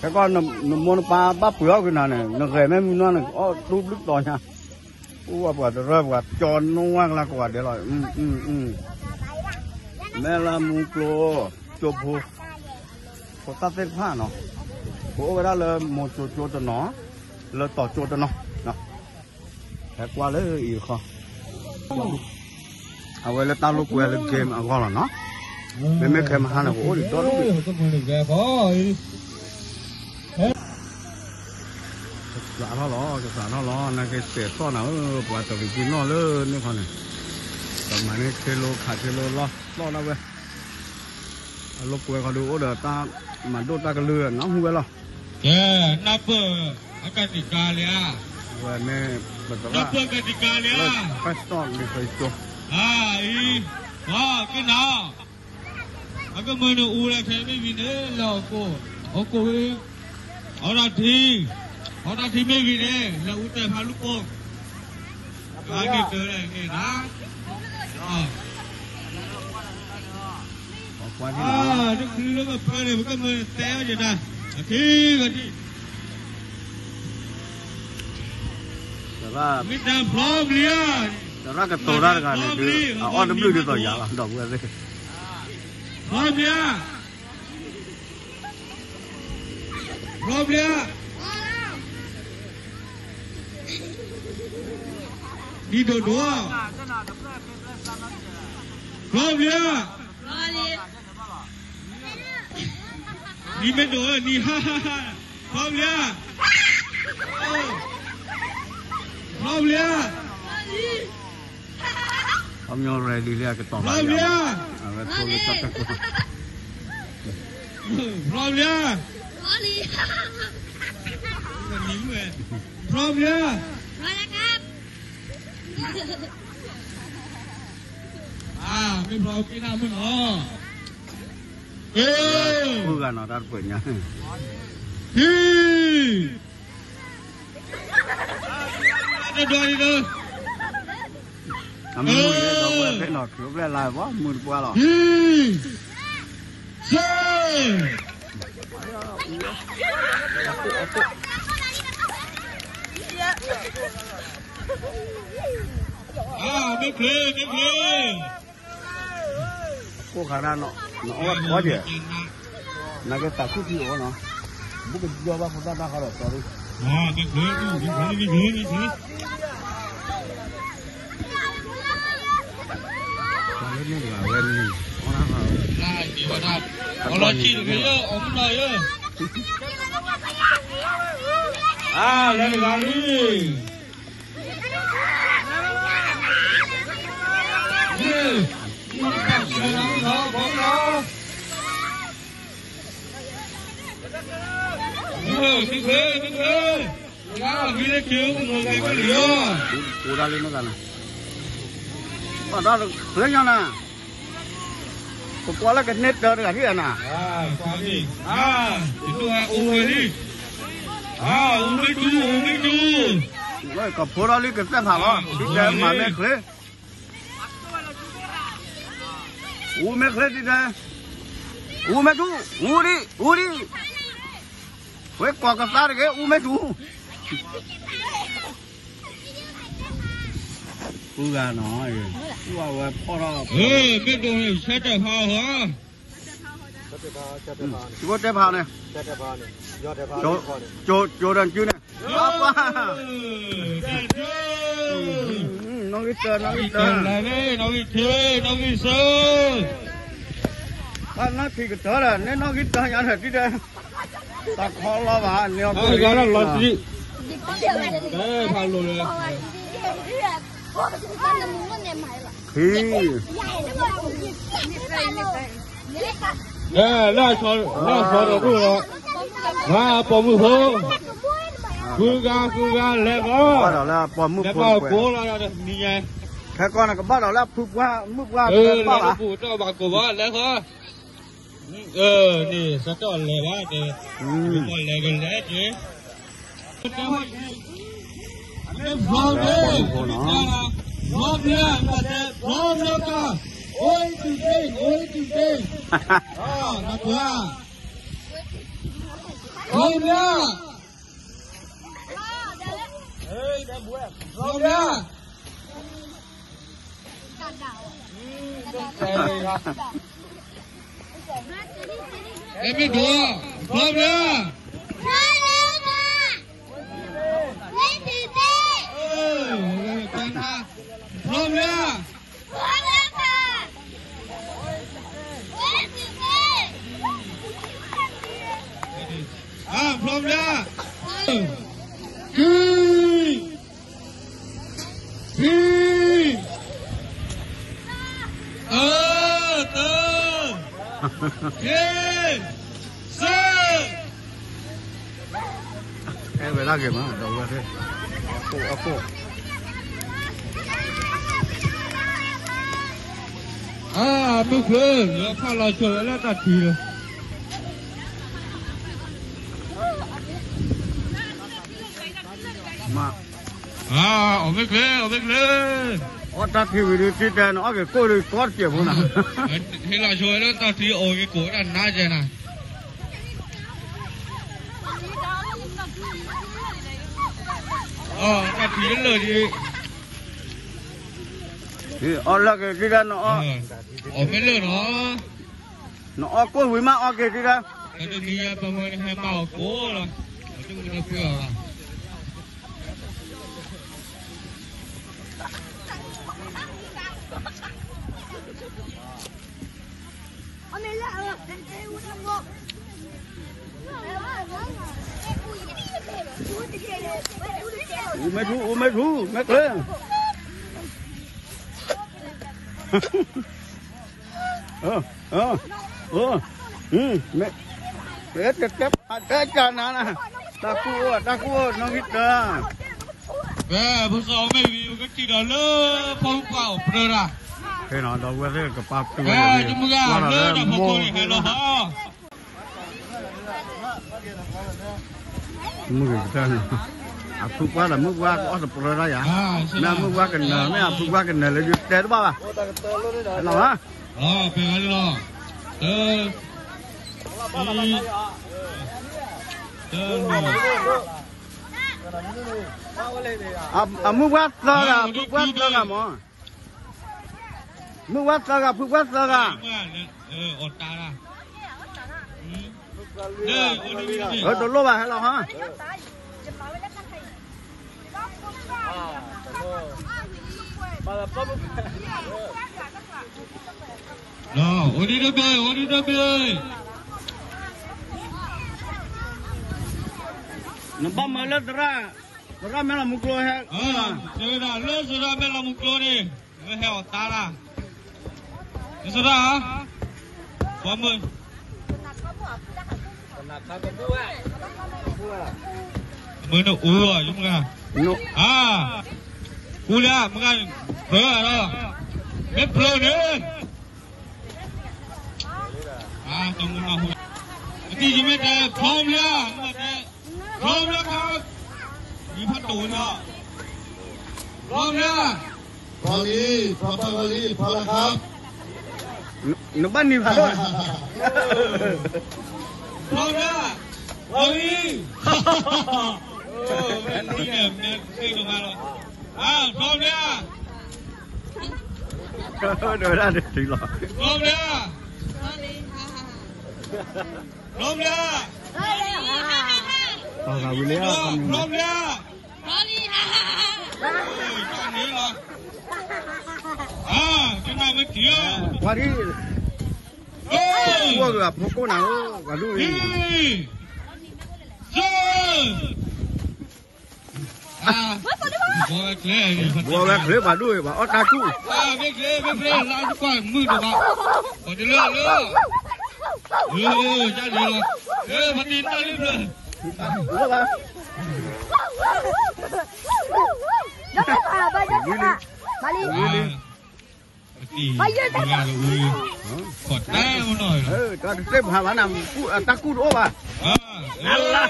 ခဲကီၢ် နမိၢ်နပၢ်ဘၣ်ပှ့ၤအီၣ်က့ၤနၤန့ၣ် နဂဲၤမ့ၢ်မုၢ်နီၢ်န့ၣ် အီၣ်တူဘျုးတီၤညါ, အိၣ်ဝဲပှၤတရၢပှၤကၠီနဝၢ်ကလါကိးဂၤဒဲးလီၤ, မဲၢ်လၢမူကျိၤ, ကၠိဖိ ဖိသၣ်သ့ၣ်တဖၣ်နီၤ, ပအိၣ်ဝဲဒၣ်လၢမိၤကၠိကၠိတနီၤ, လၢတီၤကၠိတနီၤ, ဟဲကွၢ်လၢအံၤခီ, အဝဲလၢတၢ်လိာ်ကွဲလၢ game အဂီၢ်လီၤနီၤ, မ့မ့ၢ်ခဲမဟါန့ၣ် ပအိၣ်ဒံးဒီဒူၣ် ကစးထီၣ်လီၤ ကစးထီၣ်လီၤ နာ်က့စဲးထီၣ်နၤဧၢ ပှၤတရံးက့ၤနီၣ်လၢန့ၣ်ခီန့ၣ်, ပမၤန့ၢ်ခ့လိခးခ့လိလီၢ်လီၢ်ဒၣ်ဝဲ, အလိာ်ကွဲခီဒုးအိၣ်ဒီးတၢ်မၤဒိၣ်တၢ်ကလုၢ်နၢ်ဟူဝဲလီၤ, ကဲ, နၢ်ပၢၢ်အကတံၢ်ကၤလံဧါ, ဝဲန့ၣ် ပသရၣ် နၢ်ပၢၢ်ကတံၢ်ကၤလံဧါ, လၢ Christ Talk လံာ်စီဆှံကၠိ, အအံၤ, ပှၤကနၣ် အကမၢနအူလၢခဲမ့ၢ်ဝံၤန့ၣ် လၢဟီၣ်ခိၣ်, ဟီၣ်ခိၣ်ဝဲ, အီတၢ်ထံ, အီတၢ်ထံမ့ၢ်ဝံၤန့ၣ် လၢအူတဲဖးလူၤကိၣ်, အန့ၣ်တၢ်န့ၣ်နၤ, အီ ပှၤန့ၣ်လီၤ, တချုးလၢကဖၢန့ၣ် ပကမၢတဲအီၤယတၢ်, အခံဂၤတံၢ်, မ့ၢ်တၢ်ဖျီပျံၤဧါ, သရၣ်ကတိၤတၢ်တဂၤန့ၣ်ဒုး အအီၣ်တဘျုးဒ်သိးယၤလီၤ ဒီပုၢ်ဝဲၢ်သ့ၣ်, ဖျီပျံၤဧါ, ဖျီပျံၤဧါ, ဒ်ဒိၣ်ဒိၣ်, ဖျီပျံၤဧါ, နံၤမ့ၢ်ဒိၣ်ဧၢ နံၤဟါဟါဟါ, ဖျီပျံၤဧါ, ဖျီပျံၤဧါ, အခီပညီ ready လံ အကတီၢ်ဘၣ်ယၤ, အဝဲထိလၢတၢ်တကိး, ဖျီပျံၤဧါ, ဖျီပျံၤဧါ, မ့ၢ်ဖျီပျံၤနၤမုၢ်နီၤ, ဃုဂၤနီၤ တၢ်တပှဲၤညါ, ဟံၣ် တဒွးဒံးလၢ, အမုၢ်ဒီးဝဲဖဲနီၤ ချုးဖျဲၣ်လါဘၣ် မုၢ်တပှၢ်လီၤ, ဟံၣ်, ဆၢ, မ့ၢ်ချ့ မ့ၢ်ချ့ ကိးခါဒၣ်, နအီၣ်ဘၣ်ထီၣ်က့ၤ, နကသးခုထံအိၣ်နီၤ, ဘူးကယီဘၣ်ဖိသၣ်တၢ်ဃီဒီး sorry, ပှၤလၢန့ၣ်တဂၤဝဲန့ၣ်, အီၣ်တၢ်ဃီ, အီၣ်လီၤဆံၣ်တဂ့ၤ, အီၣ်မုၢ်နီၤယၢ, အါ လဲၤတဂၤလံ. ပကွၢ်လၢကန့ၢ်တၢ်တဂၤထံၣ်အနၤ, ကဖိထီၣ်လံကသ့ၣ်ဖးလီၤ, ဒ်တဲမၤမ့ၢ်ချ့, အူမ့ၢ်ချ့ဒ်တဲ, အူမ့ၢ်ထူ, အူဒံ, အူဒံ, ဝဲကိးကသါတဂ့ၤ အူမ့ၢ်ထူ. ဃုဂၤနီၤ, ဃုဂၤဝဲဖီၣ်ထီၣ်, မ့ၢ်ဒိးန့ၣ် ဆၢတဲာ်ဖးဟီ, ဆၢတဲာ်ဖးန့ၣ်, ကၠိဒီးကၠုန့ၣ်, နီၣ်ဂံၢ်တၢ, နီၣ်ဂံၢ်တၢ, နီၣ်ဂံၢ်ဆၢ, ဘၣ်နီၣ်ထံကတၢၢ်ဒီး န့ၣ်နီၣ်ဂံၢ်တၢညါဒီး တၢ်ခီလီၤဘၣ်, န့ၣ်အီၤလီၤ, ဖးလိာ်လၢ, ဖံ, လၢအဆီဒီးဒိၣ်လီၤ, မၤပိာ်မုၣ်ဖိ, ဃုဂၤ ဃုဂၤ လဲၤဃီ, လဲၤဘၣ်ကိးလီၤ, ခဲကီၢ်န့ၣ် ကဘၣ်ဒီးလၢအဖုပှၢ်မုၣ်ပှၢ်, လဲၤလၢပူၤတၢ်ဘၣ်ကိးဘၣ် လဲၤဃီ, န့ၣ် စးထီၣ်လဲၤဘၣ်, လဲၤကလဲၤက့ၤ, ဖျီဘျဲ, ဖျီဘျဲ, ဖျီဘျဲက, အိၣ်တုၤဒ့, အိၣ်တုၤဒ့, နကွၢ်, ဖျီဘျဲ, ဖျီဘျဲ. အဲမ့ၢ်ဒိး, ဖျီဘျဲ, ဖျီဘျဲ, ဖျီဘျဲ, ခံ ခံ, အၢ, တၢ, ယဲၢ်, သၢ. အဲဝဲဒၣ်က့ၤမး ဒီးဝဲသ့ၣ်, အခိၣ်, အခိၣ်, အါ, မုၢ်ဖျၢၣ် လၢဖးလီၤဆိးဝဲလၢတၢ်ထံလီၤ. မ, အီၣ်မ့ၢ်ချ့, အီၣ်မ့ၢ်ချ့, အီၣ်တၢ်ထံဝံၤဒုး ထံတဲနအီၣ်က့ၤကိၣ်ဒုး ကီတစဲးဖိနၤ, ဟ့ၣ်လီၤဆိဝဲလၢတၢ်ထံအီၣ်က့ၤကိၣ်ဝဲဒၣ်နါကဲနၤ, အီၣ်တၢ်ထံလၢာ်ဒံး, အီၣ်လၢက့ၤထံတဲနအီၣ်, အီၣ်မ့ၢ်လၢာ်နီၤ, နအီၣ်ကိၣ်ဝံၤမးအီၣ်က့ၤထံတဲ, တနံၤညါပမ့ၢ်ဟဲမၤအီၣ်ကိၣ်လီၤ, ပတမ့ၢ်တပှဲၤအီၤလီၤ. အူမ့ၢ်ထူ အူမ့ၢ်ထူ မ့ၢ်ကျၢၤ, မ့ၢ်, မ့ၢ်, တဲတဲတဲကနၤ, တၢ်ကူၣ်အိၣ် တၢ်ကူၣ်အိၣ် နီၣ်ဂံၢ်တၢ် ဖဲဖိစီၤအီၣ်မ့ၢ်ဝံၤ ပကထံၣ်ဒီးလၢ ဖီၣ်ပှၢ်အီၣ်ပြၢတၢ်, ဖဲနီၤ ဒီပုၢ်ဝဲၢ်သ့ၣ်ကပာ်သူဝဲ, တမုၢ်ဂၤလၢတၢ်ဖီခိၣ်န့ၣ်ဟဲလီၤဟီ, မုၢ်ဂ့ၤကတၢၢ်န့ၣ်, အဖုပှၢ်ဒီးမုၢ်ပှၢ်ကအီၣ်တပြၢတၢ်ယၤ, မ့ၢ်အမုၢ်ပှၢ်ကနၢၤ မ့ၢ်အဖုပှၢ်ကနၢၤလၢယတဲတဘၣ်ဘၣ်, လီၤဘၣ်, ပှဲၤဂၤလီၤ, တ တ အမုၢ်ပှၢ်သၢဂၤ ဖုပှၢ်သၢဂၤမး, မုၢ်ပှၢ်သၢဂၤ ဖုပှၢ်သၢဂၤ, အီၣ်တၢ်, တလိၣ်ဘၣ်ဟဲလီၤဟီ, အိၣ်ဒံးတဘ့ၣ် အိၣ်ဒံးတဘ့ၣ်, နဘၣ်မၤလၢသရၣ်, သရၣ်မဲၢ်လီၤမူကျိဟဲ, လၢသရၣ်မဲၢ်လီၤမူကျိန့ၣ်, လၢဟဲအီၣ်တၢ်လၢ, လၢသရၣ်, ပှၤမုၢ် မ့ၢ်နအိၣ်ယမုၢ်ဂၤ, အါ, ကူလၢမုၢ်ဂၤ, ပြၢလီၤ, မ့ၢ်ပြၢန့ၣ်, အါ, တမုၢ်နၢ်ဟူ, အတံၤယမ့ၢ်တဲ พร้อมแล้ว, พร้อมแล้วครับ, ယဖးတိၢ်နီၤ, พร้อมแล้ว, พร้อมดี, พร้อมพร้อมดี, พร้อมแล้วครับ, နဘၣ်နံၤဘၣ်, พร้อมแล้ว, พร้อมดี, မ့ၢ်နံၤန့ၣ် မ့ၢ်သ့ၣ်ဒိၣ်မးလီၤ, အါ, พร้อมแล้ว, ဒိၣ်ဝဲဒၣ်တထံၣ်လီၤ, พร้อมแล้ว, พร้อมแล้ว, พร้อมแล้ว, พร้อมแล้ว, အါ, ကနၣ်မ့ၢ်ထံၣ်, ပှၤဒ်, ဝဲဂၤဖိကိးနၤဧၢ, ပှၤဒ်အံၤ, ဘီဝဲချ့, ဘီဝဲချ့ ပှၤဒ်အံၤ ပှၤအီၣ်တၢ်ကူၣ်, မ့ၢ်ချ့, မ့ၢ်ချ့, လါတကွၢ်မုၢ်တဘၣ်, ပှၤတလၢလၢ, လၢ, လၢ, ပှၤတံၤတၢ်လၢဘျၢ, လၢဘၣ်, ဘၣ်လံ, ဘၣ်လံ, ပှၤတၢ်တသ့ၣ်ဖးဘၣ်နၤ, တၢ်ကူၣ်တအိၣ်ဘၣ်, အလါ,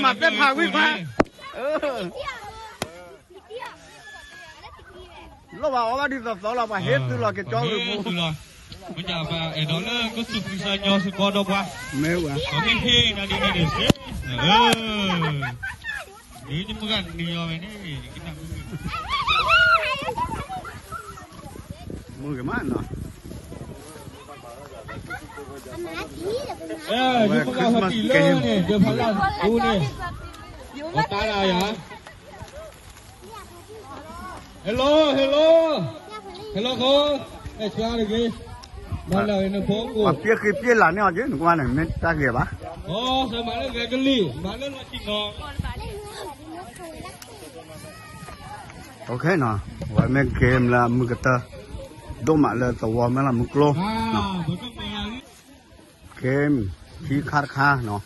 မၤသ့ၣ်ဖးဝံၣ်ဖး, လီၤဘၣ်အီၣ်ဘၣ်ဒ်သိးသိးလီၤ, ပှၤဟ့ၣ်သုလီၤက့ၤကၠီဂ့ၤပူၤ, မ့ၢ်ဒ်ပှၤအဲၣ်ဒိးလၢကစူၢ်ကစၢ်ညီစ့ၢ်ကီးဒီးပှၤ, မ့ၢ်ဝဲ, မ့ၢ်ဟ့ၣ်နၤဒ်န့ၣ်န့ၣ်, ဒ်နမုၢ်ဂၤနံၤအီၤဝဲန့ၣ်, မုၢ်ဂ့ၤမးနီၤ, ယမုၢ်ဂၤဟဲတံၢ်လၢန့ၣ် ဒီးဖးလၢ်အူန့ၣ်, အတၢ်ဒၣ်ယၤ Hello, hello, hello ခိ, အဲၣ်ဆှါတဂ့ၤ, မၤလၢနဖိကိၣ်, ပှၤပျဲဃ့ပျဲလၢ်န့ၢ်အီၤက့ၤ နကွၢ်န့ၣ် မ့ၢ်တၢ်ဂ့ၤဘၣ်, အိ စၢမၤလၢဂဲၤကလံၣ်, မၤလၢလီၤဆံၣ်နီၤ, အဝဲမ့ၢ် game လၢအမုာ်ကတၢၢ် ဒိၣ်မးလၢသဝီမဲၢ်လးမုၢ်ကျိ, game ခံခါတခါနီၤ,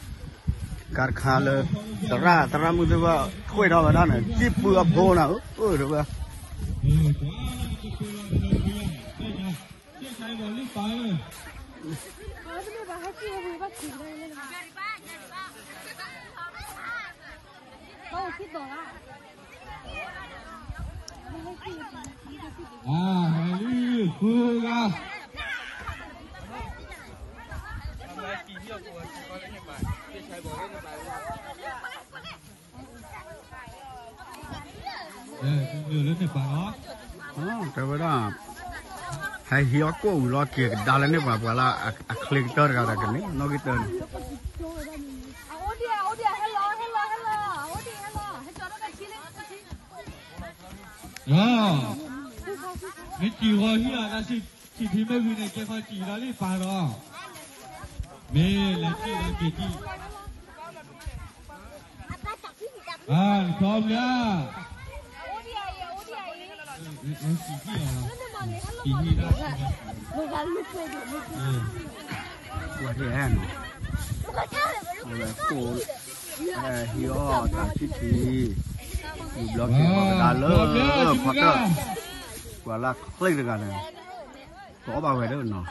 ခါတခါလၢ သရၣ် သရၣ်မုၣ်သ့ၣ်တဖၣ် ထွဲထီၣ်ဝဲဒၣ်န့ၣ် စံၣ်ပုၢ်အဖိန့ၣ် အၢ အၢ တဲဝဲ ဘၣ် အၢ ဟဲလံ ဃုဂၤ လၢန့ၣ်ပာ်လီၤ တဲဝဲဒၣ် ဟဲဟံးအီၣ်ကိၣ်ဝံၤလီၤ က့ၤကဒါလၢန့ၣ်ပှၤ ပှၤလၢအချ့ကတၢၢ်တဂၤဒီးကန့ၣ် နီၣ်ဂံၢ်တၢန့ၣ် မ့ၢ်စံၣ်ဃီဟံၣ်အသး စံၣ်ထံမ့ၢ်ဝံၤန့ၣ် ကဲခီစံၣ်ဒီးလံပာ်ဒီး မ့ၢ်လဲၤစံၣ်ဒီးက့ၤစံၣ် အၢ နဆီဘျါ ပှၤဟဲနီၤ အဝဲကိၣ် ဟဲဟံးအီၣ်တၢ်ဆံၣ်ထံ ယူၤဘျီက့ၤပှၤကဒါလၢဖီတၢၣ် ပှၤလၢချ့တဂၤန့ၣ် ကအီၣ်ဘၣ်ဝဲဒၣ်နီၤ အ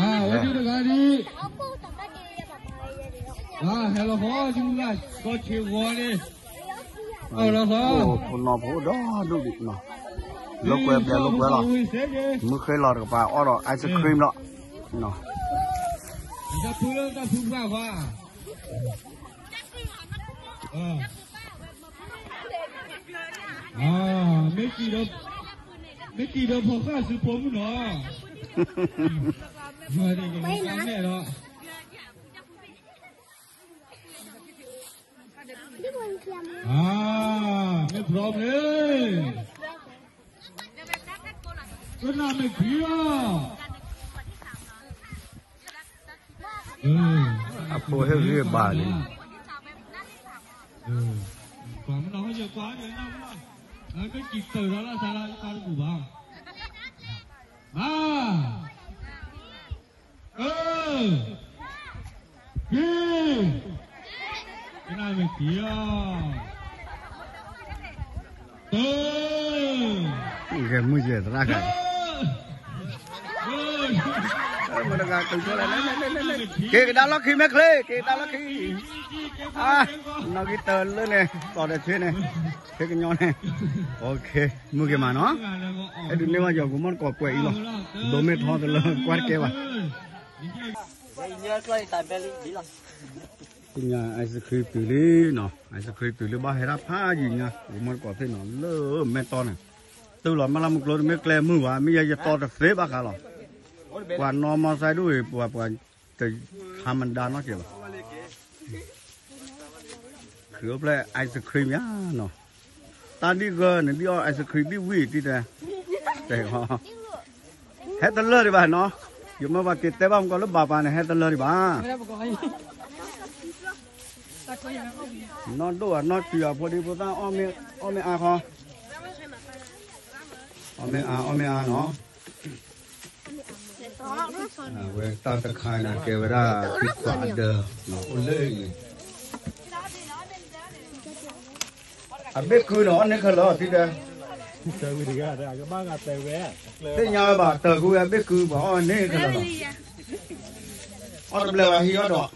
ဝဲဒၣ်တဂၤဒ် ဟဲလီၤဃီ ကမူၣ်ဂၤ ကီၢ်ဆ့ဂီၤန့ၣ် အၢၣ်လီၤဃီ ဖိနီၢ်ဖိဒီဒူၣ်ဒံးနီၤ လိာ်ကွဲဘျဲလိာ်ကွဲလီၤ မုၢ်ဃ့လီၤတကပၤ အီၣ်ဒီး ice cream လီၤ တၢ်ဖုလၢတၢ်ဖုပှၢ်ဃီ မ့ၢ်တံၤဒီး မ့ၢ်တံၤဒီးဖီဃာ်စုဖိမုၣ်နီၤ မ့ၢ်တံၤဒီးဖီဃာ်မဲာ်ဒီး အၢ မ့ၢ် problem ကနၣ်မ့ၢ်ထံလီၤ အဖိဟ့ၣ်ဂံၢ်ဘါလံ ပှၤမနုၤဟဲယကွၢ်န့ၣ် မ့ၢ်ကံၣ်တၢၢ်ဒီးလၢသးလၢကါတပူၤဘၣ် မါ အၢ ခံ ကနၣ်မ့ၢ်ထံလီၤ တၢ ဂဲၤမုၢ်ယဲၢ်သရၣ်ဂၤ မတဂၤကံၣ်ဆိလၢ က့ၤကဒါလီၢ်ခံမ့ၢ်ချ့ က့ၤကဒါလီၢ်ခံ အါ နီၣ်ဂံၢ်တၢလၢန့ၣ် သီၣ်ဒီးဆ့န့ၣ် ဆ့ကညီန့ၣ် မုၢ်က့ၤမးနီၤ အဲၣ်ဒုးန့ၢ်ဘၣ်ယီၤ ကမီၣ်တကိးကွဲးအံၤလီၤ ဒိးမ့ၢ်ထီတလၢကွၢ်တကဲဘၣ် သ့ၣ်ညါ ice cream တုၤလံနီၤ ice cream တုၤလံ ဘၣ်ဟဲဒၣ်ဖးယံၤညါ ကမီၣ်တကိးသ့ၣ်နီၤ လၢမဲာ်တီၢ်န့ၣ် တုၤလီၤမ့ၢ်လၢမုၢ်ကျိ တမ့ၢ်ကျဲမုၢ်ဘၣ် မ့ၢ်ယဲယတီတသ့ဘၣ်ဃးလီၤ ပှၤနီၢ်မီၢ်စဲဒိၣ်အံၤ ပှၤ ပှၤ တဟါမဒါနီတစဲးဘၣ် ခရံာ်အိၣ်ဖျဲၣ် ice cream ယါနီၤ တၢ်ဒ်ဂၢၢ်န့ၣ် ဒ်အီၣ် ice cream ဒ်ဝံၣ်တံၢ်တဲ တဲ ဟဲတလၢာ်ဒံးဘၣ်နီၤ ယမ့ၢ်ပှၤက့ၤတဲဘၣ်မကီးလၢဘၣ်ပၢ်န့ၣ် ဟဲတလၢာ်ဒံးဘၣ် နီၢ်ဒိၣ်အနီၢ်ဆံးအဖိဒံဖိသၣ် အီၣ်မ့ၢ်အါခီ အီၣ်မ့ၢ်အါ အီၣ်မ့ၢ်အါနီၤ အဝဲတၢ်တခါန့ၣ် ကဲဝဲဒၣ် သံကွၢ်အဒၢ အိၣ်လၢအံၤန့ၣ် အဘ့ၣ်ကုဒီး အီၣ်န့ၢ်ခဲလၢာ် ထံၣ်ဒီး သ့ၣ်ညါဝဲဘၣ် တၢ်ကွံာ်ဝဲအဘ့ၣ်ကု ပှၤအီၣ်န့ၢ်ခဲလၢာ်လီၤ အီၣ်တဘျဲၣ်ဝဲဟံးအီၣ်ဒီး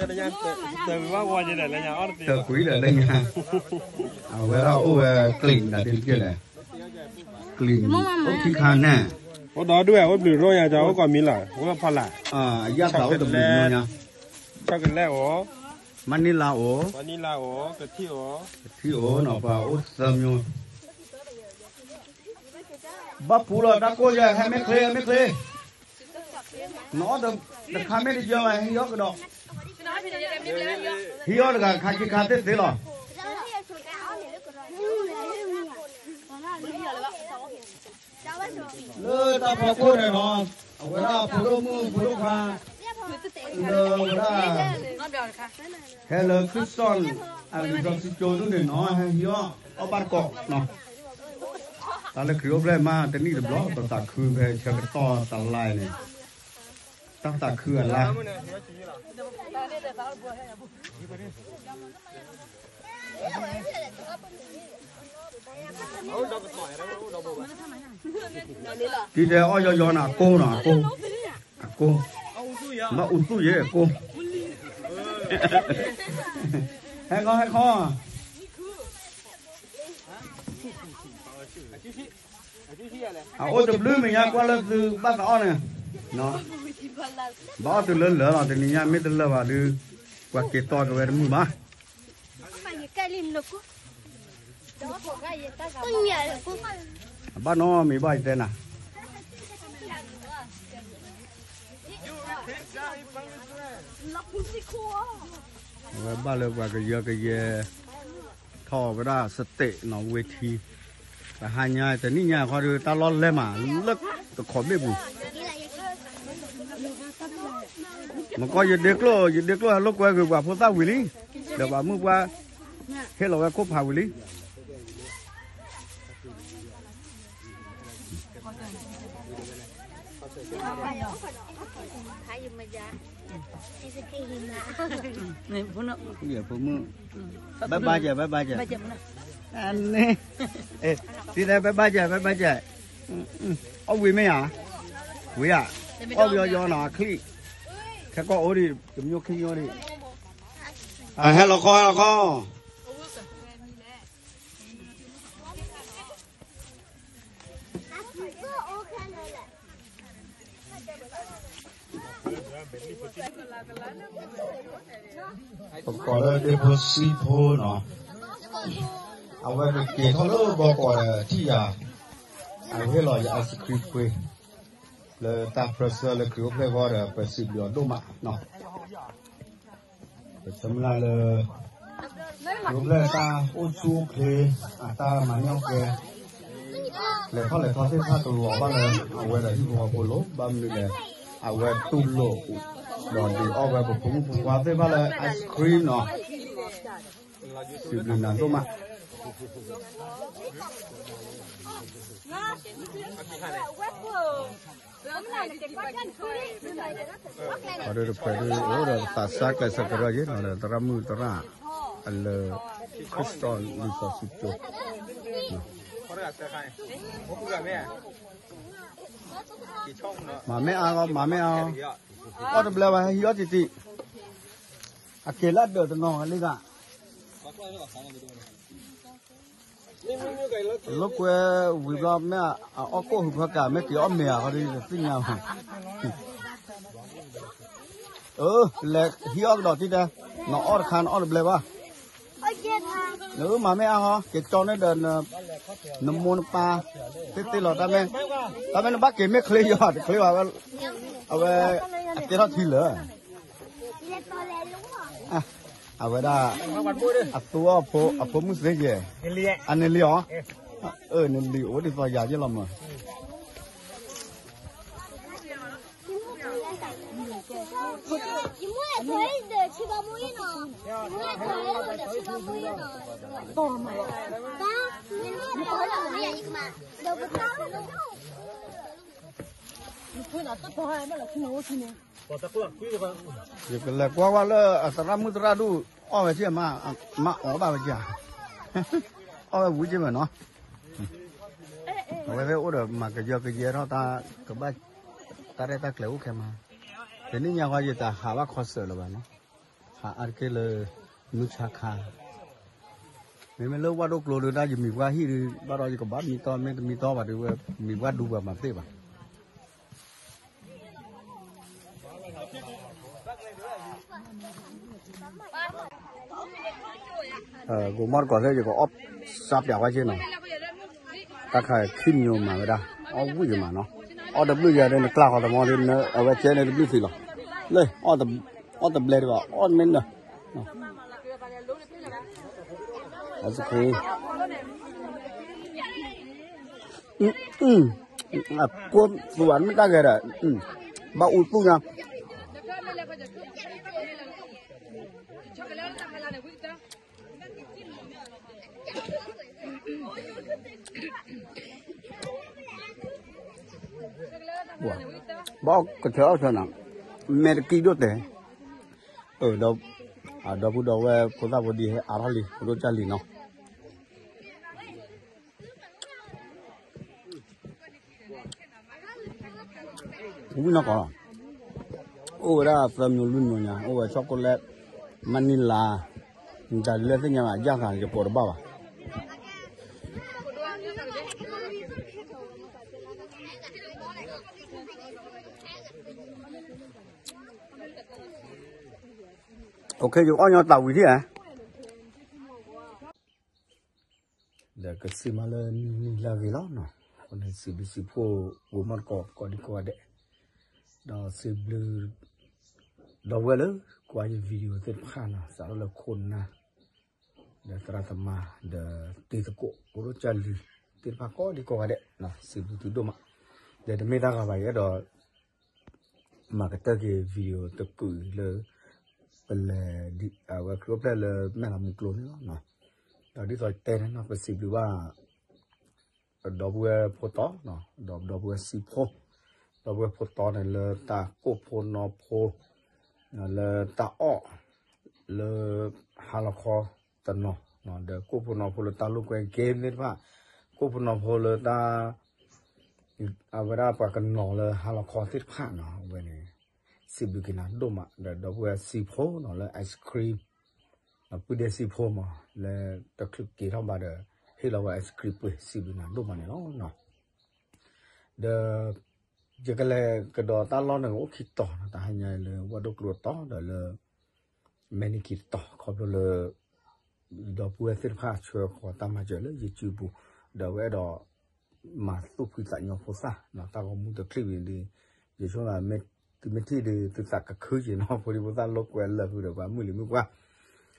တၢ်ကွံာ်ဒီးလၢညါ အဝဲဒၣ်အိၣ်ဝဲ ကျလံၣ် ဒ်တက့ၢ်လဲၣ် ကျလံၣ် အိၣ်ခံခါန့ၣ် အိၣ်ဒီဒူၣ်ဝဲ အိၣ်ဘျုးရိညါ အိၣ်ကိးမံၤလီၤ အိၣ်ဖီလာ် အယၣ်သးအိၣ်တဘျုးရိညါ chocolate အိၣ် မနံၤလါအိၣ် ကထံၣ်အိၣ် နီၤ ပှၤအိၣ်သၢမျိုး ဘၣ်ပူၤလီၤ တၢ်ကိၢ်ယဲ ဟဲမ့ၢ်ချ့ ဟဲမ့ၢ်ချ့ နအီၣ်တခါမ့ၢ်တယၢဘၣ် ဟံးအီၣ်ကဒီး ဟံးအီၣ်တဂၤ ခါဆံခါသ့ၣ်သ့လီၤ လၢတၢ်ဖီခိၣ်န့ၣ်နီၤ အဝဲဒၣ်ဖိဒိၣ်မုၣ်ဖိဒိၣ်ခွါ လၢဝဲဒၣ် ဟဲလၢခရံာ်စံၣ် အလံာ်စီဆှံကၠိဒူၣ်န့ၣ်နီၤ ဟဲဟံးအီၣ် အီၣ်ဘၣ်တကိးနီၤ တၢ်လၢခရံာ်အိၣ်ဖျဲၣ်မး တနံၣ်တဘျီ ပသးခုဖဲဆၢကတီၢ်တလါန့ၣ် တၢ်သးခုအလါ ဒ်တဲအီၣ်ယီယီန့ၣ် အကိၢ်နီၤ အကိၢ် အကိၢ် ဘၣ်အူသူၣ်ယဲအကိၢ် ဟဲခီ ဟဲခီ အအိၣ်တဘျုးမဲာ်ညါကွၢ်လၢသုဘၣ်သးအီၣ်န့ၣ်, ဘၣ်အီၣ်တုၤလၢလၢာ်လီၤ တနံၤညါမ့ၢ်တလၢာ်ဘၣ်ဒုး, ပှၤက့ၤတီက့ၤဝဲတမုာ်ဘၣ်. အဘၣ်နီတမံၤဘၣ်ယတဲနၤ, အဝဲဘၣ်လၢပှၤကယၢကယဲ ထီၣ်ဝဲဒၣ် stage နီၤ ဝ့ၤထံ, တဟါညါတနံၣ်ညါခီဒီး တၢ်လီၢ်လဲၢ်မးလၢတခိးဘ့ၣ်ပူၤ, မကီယဒ့ကျိၣ် ယဒ့ကျိၣ်ဟဲလိာ်ကွဲဂ့ၤပှၤဖိသၣ်ဝံၤလံ, ဒီးပှၤမုၣ်ပှၢ် ဟ့ၣ်လီၤဝဲခိၣ်ဖးဝံၤလံ. ဖိမုၣ်, ဘၣ်ဘၣ်ကဲ ဘၣ်ဘၣ်ကဲ, န့ၣ်, တံၤတဲ ဘၣ်ဘၣ်ကဲ ဘၣ်ဘၣ်ကဲ, အီၣ်ဝံၤမ့ၢ်ဧါ, ဝံၤဧါ, အီၣ်ဝံၤအီယီနီၤ အချံၣ်, ခဲကီၢ်အိၣ်ဒံး တမျိုးခ့ညိဒံး, ဟဲလီၤခီ ဟဲလီၤခီ ပကိးလၢဒ့ဖိစံဖိနီၤ, အဝဲကက့ၤထီၣ်လၢဘီကီးဒီးထံၣ်ယၤ, အဝဲဟ့ၣ်လီၤယၤ ice cream ကွ့, လၢတၢ်ပြၢဆှၢလၢခရံာ်အိၣ်ဖျဲၣ်ဂီၢ်ဒီး ပစံးဘျုးအီၤဒိၣ်မးနီၤ. ပဆၢမုၢ်လၢ်လၢ ခရံာ်အိၣ်ဖျဲၣ်တၢ်အိၣ်ဆူၣ်အိၣ်ချ့, အတၢ်မၤန့ၢ်အီၣ်ကဲ, လဲၤထီၣ်လဲၤထီသ့ၣ်တဖၣ်ကလီၤဘၣ်လၢ အဝဲဒီးဟံၣ်ဖိဃီဖိလီၤ. ဘၣ်မနုၤလဲၣ်, အဝဲတူၢ်လိာ် ဒီးဒုးအီၣ်ဝဲပဖိမုၣ်ဖိခွါသ့ၣ်တဖၣ်လၢ ice cream နီၤ, စံးဘျုးနၤဒိၣ်မး. ပှၤဒိၣ်တဖျၢၣ်ဒုးအိၣ်ဒီးသးစၢ်ကျဲးစၢးကရၢယ့ၣ်နီၤ ဒီးသရၣ်မုၣ်သရၣ် အလၢ ခရံာ်စတီၣ်လံာ်စီဆှံကၠိ, မၤမ့ၢ်အါဂီၢ် မၤမ့ၢ်အါဂီၢ်, အီၣ်တဘျဲဝဲဟဲဟံးအီၣ်တံၢ်တံၢ်, အက့ၤလၢဒၢးတနီၤလံဂၤ လိာ်ကွဲဝံၤဘျီ မ့ၢ်အအီၣ်ကိၣ်ဟုၣ်ဖၢကၤ မ့ၢ်က့ၤအီၣ်မဲာ်ဧါ ခီဒ်သ့ၣ်ညါဘၣ်, အၢ လဲၤဟံးအီၣ်ကဒီးတံၢ်တဲ, နအီၣ်တခါနအီၣ်တဘျဲဘၣ်, နအၢမၤမ့ၢ်အါဟီ က့ၤကၠီန့ၢ်ဒီး နမိၢ်နပၢ် သ့သ့လီၤ, တၢ်မ့ၢ်နဘၣ်က့ၤမ့ၢ်ချ့ယီၤ တချ့ဘၣ်, အဝဲ အကဲထီၣ်ထံလၢာ် အဝဲဒၣ် အသူအီၣ်ဖိ အဖိမုၣ်သ့ယဲၢ်, အန့ၣ်လံအီၤ, အၢ န့ၣ်လံအိၣ်ဒ်သိးယၤယဲၢ်လီၤမး. ယကလဲၤကွၢ်ကွၢ်လၢအသရၣ်မုၣ်သရၣ်ဒူၣ် အီၣ်ဝဲက့ၤမး, မ့ၢ်အီၣ်ဘၣ်ဝဲက့ၤဧါ, အီၣ်ဝဲဝံၤက့ၤမးနီၤ, အဝဲသ့ၣ်အိၣ်ဒီးမၤကယီကယဲထီၣ်တၢ်ကဘၣ်, တၢ်ရဲၣ်တၢ်ကျဲၤအိၣ်ခဲမး, တနံၣ်ညါဃီယတဟးဘၣ် concert လၢၤဘၣ်နီၤ, ဟးအါတက့ၢ်လၢ မုၢ်ဆါခါ မ့မ့ၢ်လၢဝၣ်ဒိၣ်ကျိၤဒုး တၢ်ယမံၤပှၢ်ဟံၣ်ဒုး ဘၣ်ဒီးယကဘၣ်မံတီ မ့ၢ်တမံတီဘၣ်ဒုးဝဲ မံၤပှၢ်ဒူပှၤမၤသ့ဘၣ်. ကမီၣ်တကိးသ့ၣ် ယကအီၣ်စၢ်ပၠးဝဲက့ၤနီၤ, တၢ်ခါခံမံၤမၤဝဲဒၣ် အီၣ်ဝံၣ်ယမၤနီၤ, အီၣ်တဘျုးယၤဒီး နကျါဃီတမီၤဒီး အဝဲကဲန့ၣ်တဘျုးသံလီၤ, လၢ အီၣ်တဘျဲတဘၣ် အီၣ်မ့ၢ်နၢၤ ice cream အကွၢ်သူၣ်ဘၣ်မ့ၢ်တၢ်ဂဲၤဒီး ဘၣ်အူသူၣ်ညါ ဘၣ်ကထၢအီၣ်ဆၢနၤ မဲာ်တကံဒိၣ်တဲာ်, ဒီပုၢ်ဒီဝဲၢ်ဖိသၣ်ဖိဒံးဟဲအါထီၣ်လံ ပဒိၣ်ကၢ်လံနီၤ. ဝံၤနီၢ်ကီၢ်လီၤ, အိၣ်ဝဲဒၣ်သၢမျိုးလွံၢ်မျိုးညါ အိၣ်ဝဲ chocolate, vanilla, မတၤဒ်လဲၣ်သ့ၣ်ညါဘၣ် ယၢ်သးယကိးတဘၣ်ဘၣ်. ယအီၣ်ညီသးဝံၤဒံးဧါ, ဒီးကစံးမးလၢနံၤလၢအဂ့ၤလီၤနီၤ, အဃိန့ၣ် စံးဘျုးစံးဖှိၣ် ဂိၤမီၣ်သကိးကိးဒံကိးဂၤဒဲး, ဒီးစံးဘျုး ဒီပုၢ်ဝဲၢ်လၢ ကွၢ်ယ video သ့ၣ်တဖၣ်နီၤ, စးထီၣ်လၢခိၣ်နၢ် ဒီးသရၣ်သမါ ဒီးတံၤသကိး အိၣ်ဒိၣ်ကၢ်လံၤသ့ၣ်တဖၣ်ကိးဒံကိးဂၤဒဲး, စံးဘျုးသုဒိၣ်မး, ဒီးတမ့ၢ်တၢ်ဂၤဘၣ်အံၤဒီး မၤကတၢၢ်က့ၤ video တကုာ်အံၤလၢ ပလဲၤဒ်အဝဲခရံာ်အိၣ်ဖျဲၣ်လၢမဲၢ်လးမူကျိၤန့ၣ်လီၤ. ဒီးဒ်သိးတဲန့ၣ်နီၤ ပစံးဘျုးဘၣ် ဒီပုၢ်ဝဲၢ်ဖိတီ, ဒီးဒီပုၢ်ဝဲၢ်စံးဖိ, ဒီပုၢ်ဝဲၢ်ဖိတီန့ၣ် လၢတၢ်ကိၣ်ဖိနီဖိ လၢတၢ်အီၣ် လၢဟါလီၤခီတနီၤ, ဒီးကိၣ်ဖိနီဖိလၢတၢ်လိာ်ကွဲ game သ့ၣ်တဖၣ်, ကိၣ်ဖိနီဖိလၢတၢ် အဝဲဒၣ်ပှၤကနီၤလၢဟါလီၤခီသ့ၣ်တဖၣ်နီၤ, အဝဲန့ၣ် စံးဘျုးက့ၤနၤဒိၣ်မး ဒီးဒီပုၢ်ဝဲၢ်စံးဖိနီၤ လၢ ice cream ပုၢ်ဒ့စံးဖိမး လၢတချုးက့ၤထီၣ်ဘၣ်ဒီး ဟ့ၣ်လီၤဝဲ ice cream ပှ့ၤ စံးဘျုးနၤဒိၣ်မးန့ၣ်လီၤ. ဒီး ယကလဲၤကဒီးတၢ်လီၢ်န့ၣ် အိၣ်ခံတီၤနီၤ, တဟါညါလၢဝၣ်ဒိၣ်ကျိၤတီၤ ဒီးလၢ မဲၢ်နံၣ်ခံတီၤ ခီဖျိလၢ ဒီပုၢ်ဝဲၢ်သ့ၣ်တဖၣ်ဆှၢဃီၤတၢ်မၤစၢၤလၢ YouTube ပူၤ, ဒီးအဝဲအဲၣ်ဒိး မၤသူၣ်ဖှံသးညီဖိသၣ်, တၢ်ဂီၤမူတချံးဝံၤဒီး ယဆိကမိၣ် သုမ့ၢ်ထံၣ်ဒီး သုသးကခုက့ၤနီၤ, ဖိဒံဖိသၣ်လိာ်ကွဲလၢာ်ဖုဒီး ပှၤမုၢ်လံၤမုၢ်ပှၢ်,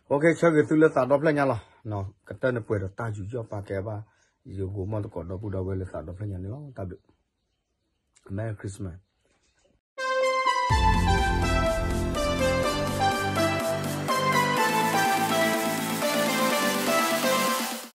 အိၣ်ခ့ ဆၢဂ့ၤသုလၢသးဒီဖျၢၣ်ညါလီၤ. ကတၢၢ်န့ၣ်ပှဲၤဒီးတၢ်ယူးယီၣ်ပာ်ကဲဘၣ် ယဂိၤမီၣ်သကိးဒီပုၢ်ဒီဝဲၢ်လၢသးဒီဖျၢၣ်ညါန့ၣ်လီၤ. တၢ်ဘျုး Merry Christmas.